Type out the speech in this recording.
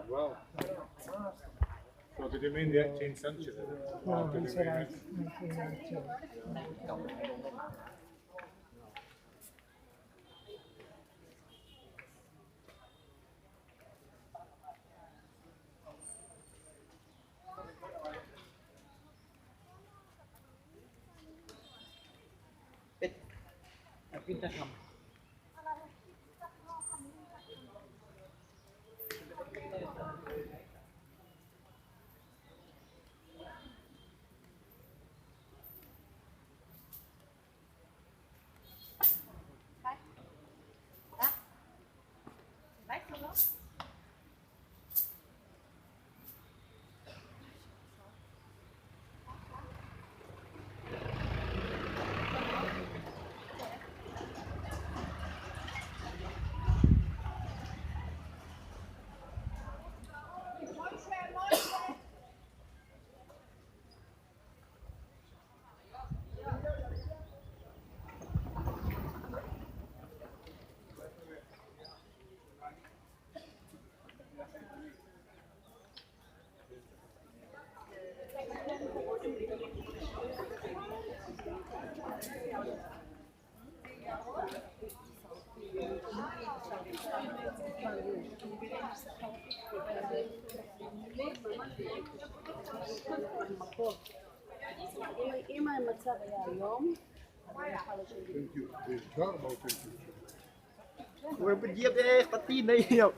Wow. So did you mean the eighteenth century? No, he said nineteen ninety. Thank you. Thank you. Ua peb ciab peb qab tij ne yom.